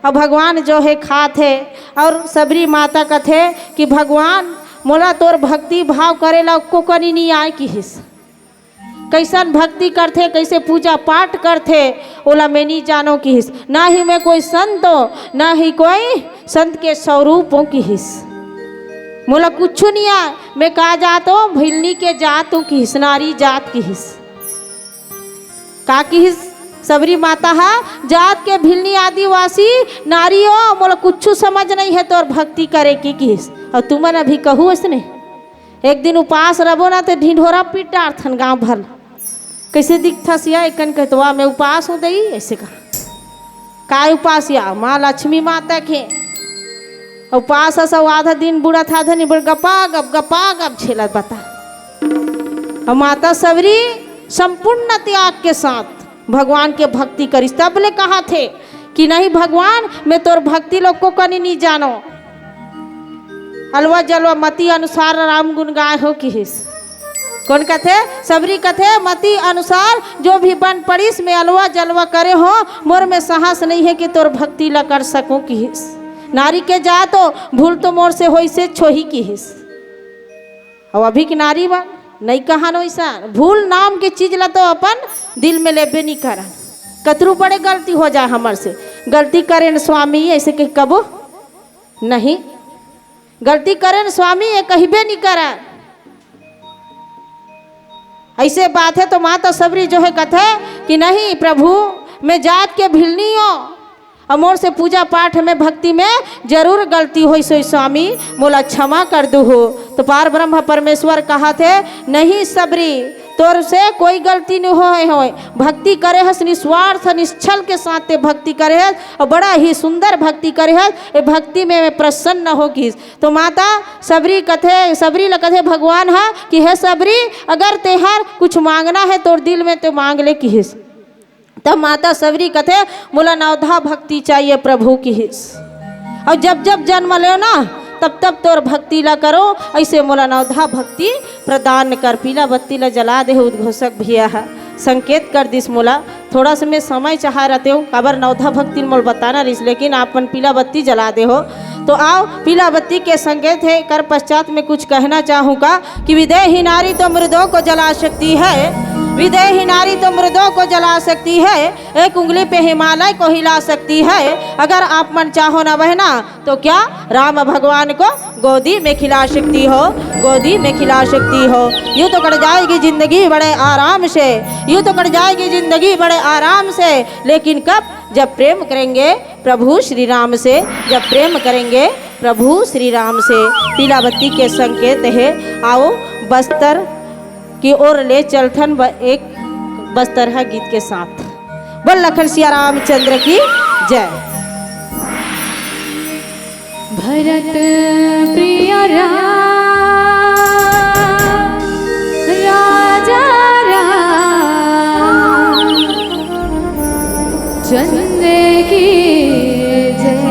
अउ भगवान जो है खात हे। अउ सबरी माता कथे कि भगवान, मोला तोर भक्ति भाव करे ला एको कनी नहीं आय किहिस। कैसन भक्ति करथे, कैसे पूजा पाठ करथे, ओला मैं नहीं जानो किहिस। ना ही मैं कोई संत हों, ना ही कोई संत के स्वरूप हों किहिस। मोला कुछु नहीं आय, मैं का जात हों, भिलनी के जात हों किहिस, नारी जात किहिस। का किहिस सबरी माता हा? "जात के भिलनी आदिवासी नारी हों, मोला कुछु समझ नहीं हे तोर भक्ति करे के," किहिस। अउ तुमन अभी कहू अइसने, एक दिन उपास रबो ना ते ढिंढोरा पीट डारथन गांव भर। "कैसे दिखथस या एकन कहतवा में उपास हों दई," ऐसे कहा। "काय उपास या?" "माँ लक्ष्मी माता के उपास हस, अउ आधा दिन बुड़त आधा नहीं बुड़त, गपा गप, गपा गप झेलत बता।" अउ माता सबरी संपूर्ण त्याग के साथ भगवान के भक्ति करिस। तब ले कहाथे कि नहीं भगवान, मैं तोर भक्ति ला एको कनी नहीं जानों। अलवा जलवा मति अनुसार राम गुण गाए हों किहिस। कोन कथे? सबरी कथे, मति अनुसार जो भी बन पड़िस, मैं अलवा जलवा करे हों, मोर में साहस नहीं हे कि तोर भक्ति ला कर सकूं किहिस। नारी के जात ओ, भूल तो मोर से होइसेच होही किहिस। अउ अभी के नारी मन नइ कहन वइसन, भूल नाम के चीज ला तो अपन दिल में लेबे नइ करन। कतरू बड़े गलती हो जाए हमर से, गलती करेन स्वामी, अइसे के कबो नहीं, गलती करेन स्वामी, ये कहिबे नइ करन। अइसे बात हे तो माता सबरी जो हे कथे कि नहीं प्रभु, मैं जात के भिलनी हों, अउ मोर से पूजा पाठ में, भक्ति में जरूर गलती होइस होही स्वामी, मोला क्षमा कर दुहू। तो पार ब्रह्म परमेश्वर कहाथे, नहीं सबरी, तोर से कोई गलती नहीं होए होए। भक्ति करे हस निस्वार्थ, निश्छल के साथ ते भक्ति करे हस, अउ बड़ा ही सुंदर भक्ति करे हस। ए भक्ति में मैं प्रसन्न हों किहिस। तो माता सबरी कथे, सबरी ला कथे भगवान हा कि हे सबरी, अगर तेहर कुछ मांगना हे तोर दिल में, तो मांग ले किहिस। तब माता सबरी कथे, मोला नवधा भक्ति चाहिए प्रभु किहिस। अउ जब जब जन्म लेव ना, तब तब तोर भक्ति ला करों, अइसे मोला नवधा भक्ति प्रदान कर। पीला बत्ती ला जला दे हे उद्घोषक भैया हा, संकेत कर दिस मोला। थोड़ा से मैं समय चाहा रहतेंव, काबर नवधा भक्ति ल मोला बताना रहिस, लेकिन आप मन पीला बत्ती जला दे हो। तो आओ, पीला बत्ती के संकेत हे, एकर पश्चात में कुछ कहना चाहूँगा कि विदेही नारी तो मुर्दों को जला सकती है, विदेही नारी तो मुर्दों को जला सकती है, एक उंगली पे हिमालय को हिला सकती है। अगर आप मन चाहो ना बहना, तो क्या राम भगवान को गोदी में खिला सकती हो, गोदी में खिला सकती हो? यूं तो कट जाएगी जिंदगी बड़े आराम से, यूं तो कट जाएगी जिंदगी बड़े आराम से, लेकिन कब? जब प्रेम करेंगे प्रभु श्री राम से, जब प्रेम करेंगे प्रभु श्री राम से। पीला बत्ती के संकेत हे। आओ बस्तर की ओर ले चलथन ब-, एक बस्तर है गीत के साथ। बोल लखन सिया रामचंद्र की जय। भरत प्रिय राम, राजा राम चंद्र की जय।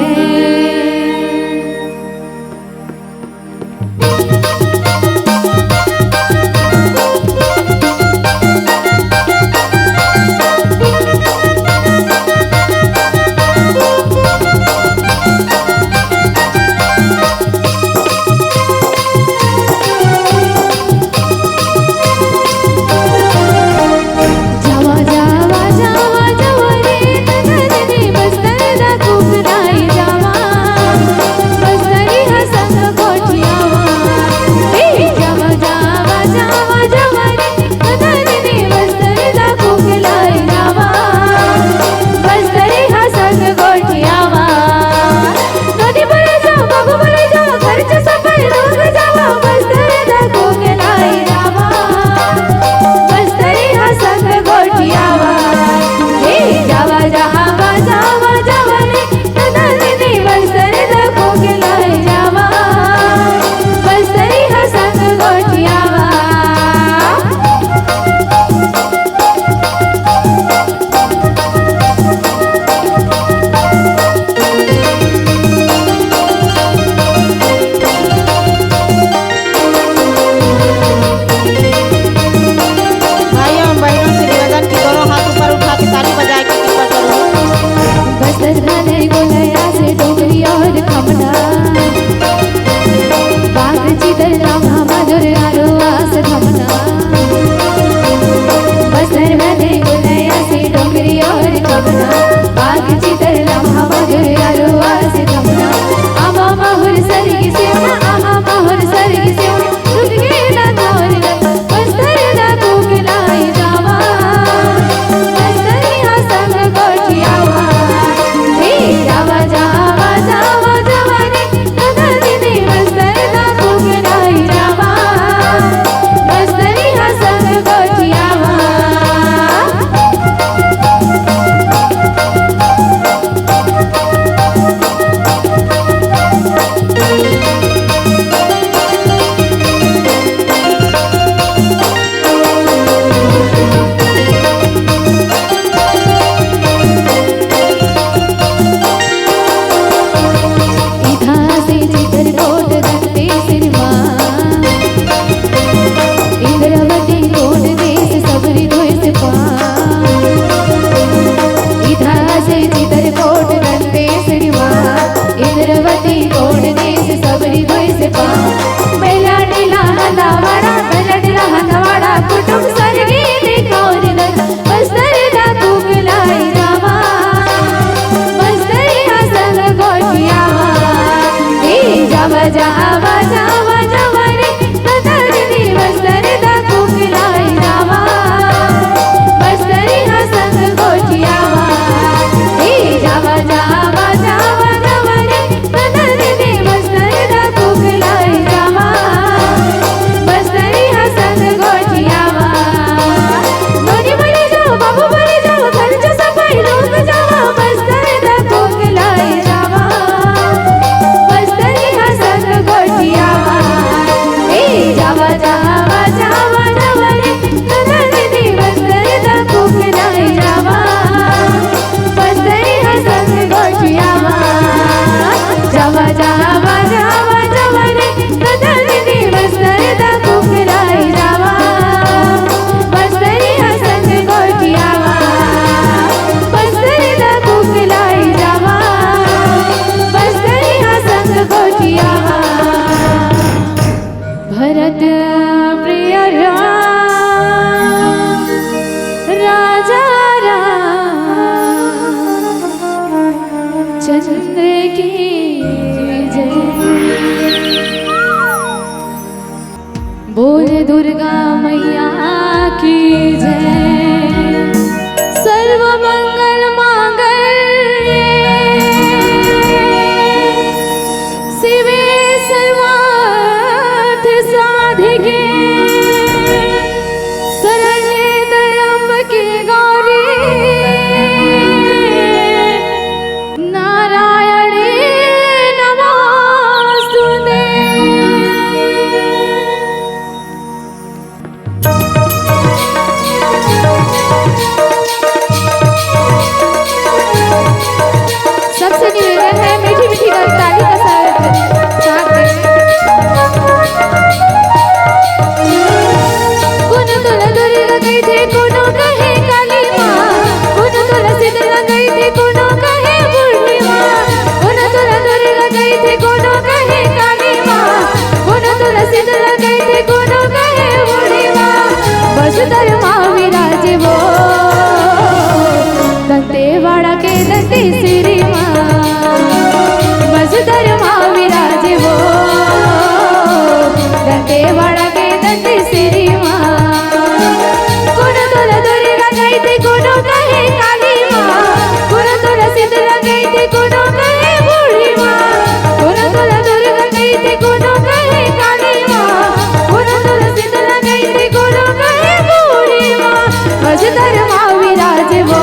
बसधर मा विराजे वो,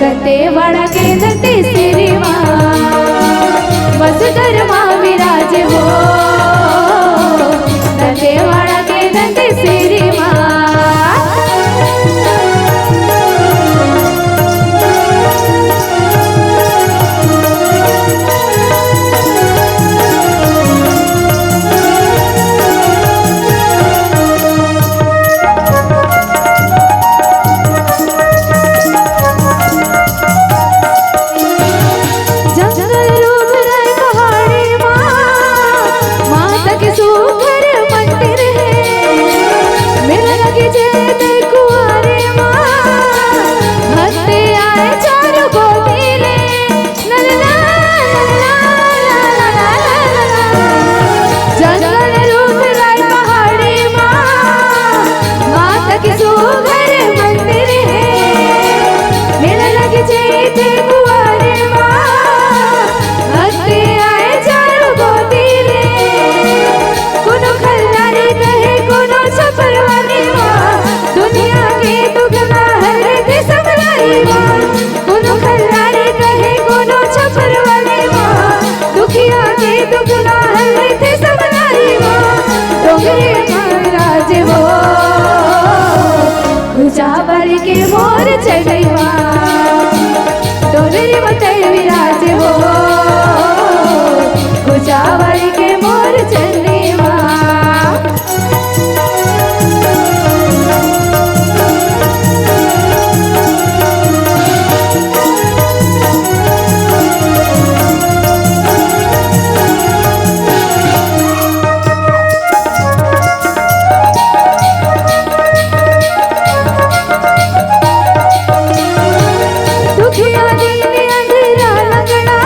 दंतेवाड़ा के दंतेश्वरी माँ। बसधर मा विराजे वो, दंतेवाड़ा के दंतेश्वरी माँ। जंगल रूख राय पहाड़ी माँ, माता के सुघर मंदिर हे। मेला लगे जय जय कुंवारे माँ, भक्त आए चारों गोदी ले। ला ला ला ला ला ला ला ला ला ला। जंगल रूख राय पहाड़ी माँ, माता के सुघर मंदिर हे। मेला लगे जय जय कुंवारे माँ, भक्त आए चारों गोदी ले। कोनो खल्लारी कहे कोनो छपरवाली माँ, दुनिया के दुख ला हरे दे समरारी माँ। कोनो खल्लारी कहे कोनो छपरवाली माँ, दुखिया के दुख ला हरे दे समरारी माँ। डोंगरी मा विराजे वो, घुचावल के मोर चढ़ई माँ। डोंगरी मा विराजे वो, घुचावल के मोर चढ़ई माँ। दुखिया दीन अंधेरा लंगड़ा,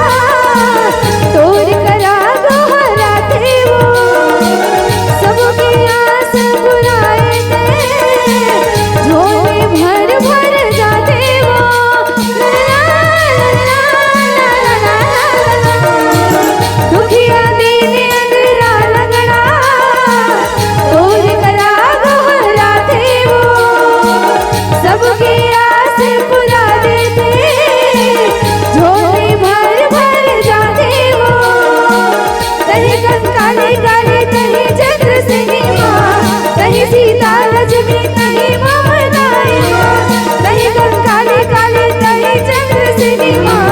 तोर करा गोहराथे वो। सबके आस पुराए ते, झोली भर भर जाथे वो। दुखिया दीन अंधेरा लंगड़ा, तोर करा गोहराथे वो। सबके आस पुरा देथे, झोली भर भर जाथे वो। तहीं कंकाली काली, तहीं चंद्रसेनी माँ, तहीं सीता लक्ष्मी, तहीं ममताई माँ। तहीं कंकाली काली, तहीं चंद्रसेनी माँ,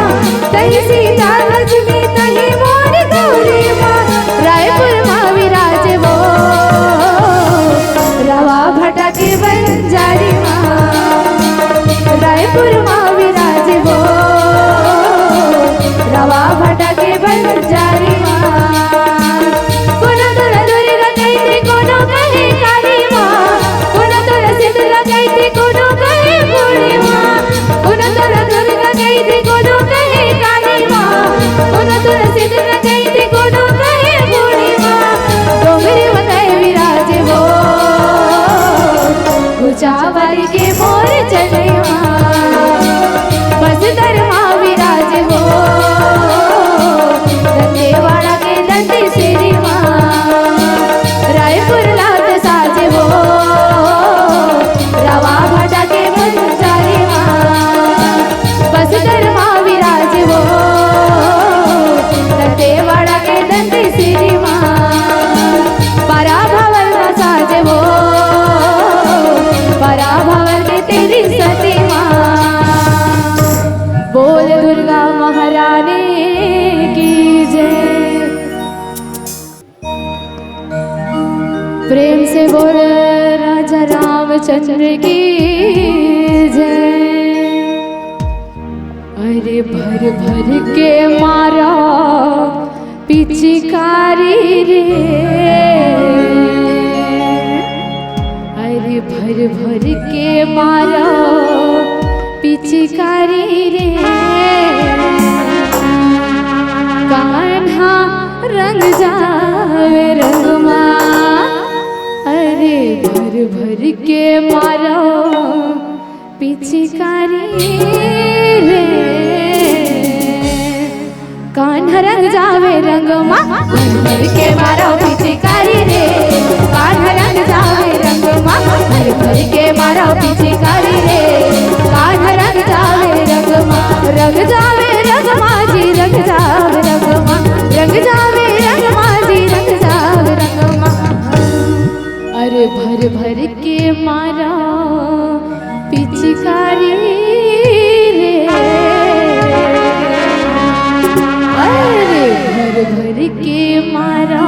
तहीं सीता लक्ष्मी, तहीं मोर गौरी माँ। रायपुर मा विराजे वो, रवा भाटा के बंजारी माँ। रायपुर मा विराजे वो, रवा भाटा के बंजारी माँ। कोनो तोला दुर्गा कहिथे, कोनो कहे काली माँ। कोनो तोला शीतला कहिथे, कोनो कहे भोले माँ। कोनो तोला दुर्गा कहिथे, कोनो कहे काली माँ। कोनो तोला शीतला कहिथे, कोनो कहे भोले माँ। डोंगरी मा विराजे वो, घुचावल के मोर चढ़ई माँ। बसधर मा विराजे वो, दंतेवाड़ा के दंतेश्वरी माँ। रायपुर ला त साजे वो, रवा भाटा के बंजारी माँ। बसधर मा विराजे वो, दंतेवाड़ा के दंतेश्वरी माँ। पारा भंवर मा साजे वो, पारा भंवर के तेरी सती माँ। बोल दुर्गा महारानी की जय। प्रेम से बोल राजा रामचंद्र की जय। अरे भर भर के मारा पिचकारी रे, अरे भर भर के मारा पिचकारी रे, कान्हा रंग जावे रंगमा। अरे भर भर के मारा पिचकारी रे, कान्हा रंग जावे रंगमा। भर भर के मारा पिचकारी रे, कान्हा रंग जावे रंगमा। भर भर के मारा पिचकारी रे, कान्हा रंग जावे रंगमा, रंग जावे रंगमा जी, रंग जावे रंगमा, रंग जावे रंगमा जी, रंग जावे रंगमा। अरे भर भर के मारा पिचकारी रे, अरे भर भर के मारा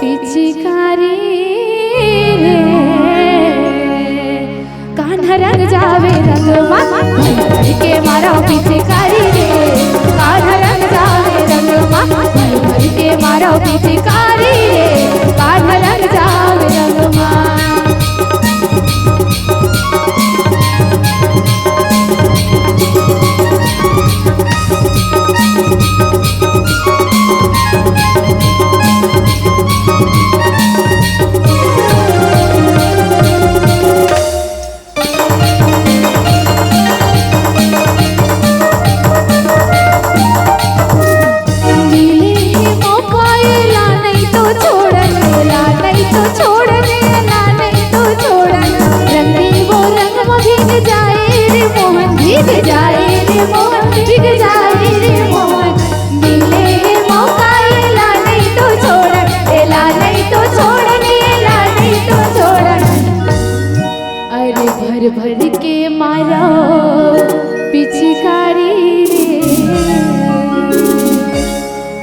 पिचकारी रे, कान्हा रंग जावे रंगमा, भर भर के मारा पिचकारी रे, कान्हा रंग जावे रंगमा, भर भर के मारा पिचकारी रे, कान्हा रंग जावे रंगमा। मिले हे मौका, एला नहीं तो छोड़न, एला नहीं तो छोड़न, एला नहीं तो छोड़न। रंग दे वो रंग में भीग जाए रे मोहन, भीग जाए रे मोहन, भीग जाए रे मोहन। मिले हे मौका, एला नहीं तो छोड़न, एला नहीं तो छोड़न, एला नहीं तो छोड़न। अरे भर भर के मारा पिचकारी रे,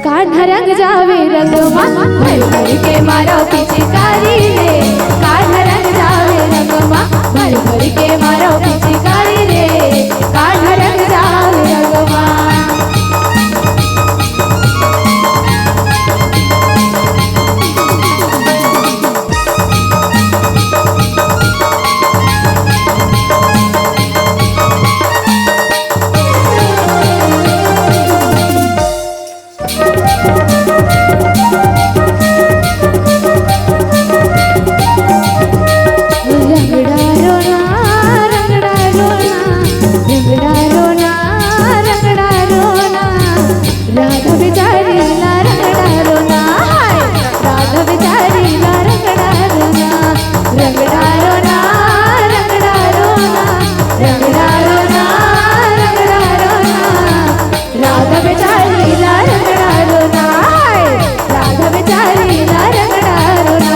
कान्हा रंग जावे रंगमा, भर भर के मारा पिचकारी रे, कान्हा रंग जावे रंगमा, भर भर के मारा पिचकारी रे, कान्हा रंग जावे रंगमा। रंगड़ा रोना, रंगड़ा रोना, रंगड़ा रोना, रंगड़ा रोना। राधा बेचारी ला रंगड़ा रोना, हाय। राधा बेचारी ला रंगड़ा रोना, रंगड़ा रोना, रंगड़ा रोना, रंगड़ा रोना, रंगड़ा रोना। राधा बेचारी ला रंगड़ा रोना, हाय। राधा बेचारी ला रंगड़ा रोना।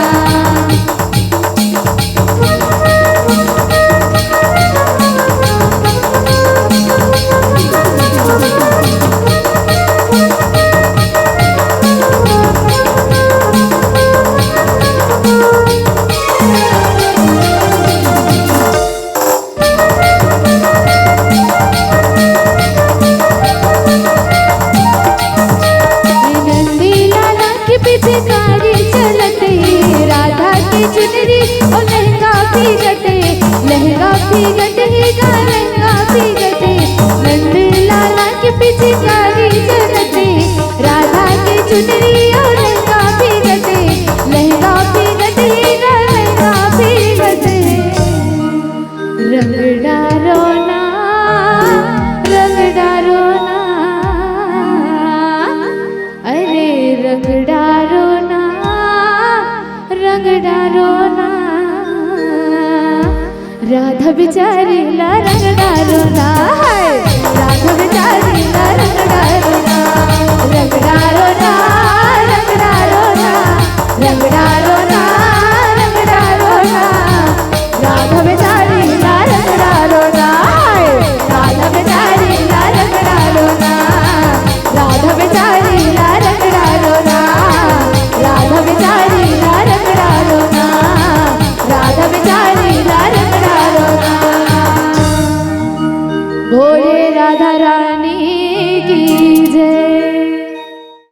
नंदी लाला के पिचकारी चलत हे, राधा के चुनरी अउ लहंगा भीगत हे, लहंगा भीगत हे गा, लहंगा भीगत हे। नंदी लाला के पिचकारी चलत हे, राधा के चुनरी अउ लहंगा भीगत हे, लहंगा भीगत हे गा, लहंगा भीगत हे। रंगड़ा रोना, रंगड़ा रोना, अरे रंगड़ा रोना, रंगड़ा रोना। राधा बेचारी ला रंगड़ा रोना, हाय। राधा बेचारी ला रंगड़ा रोना, रंगड़ा रोना,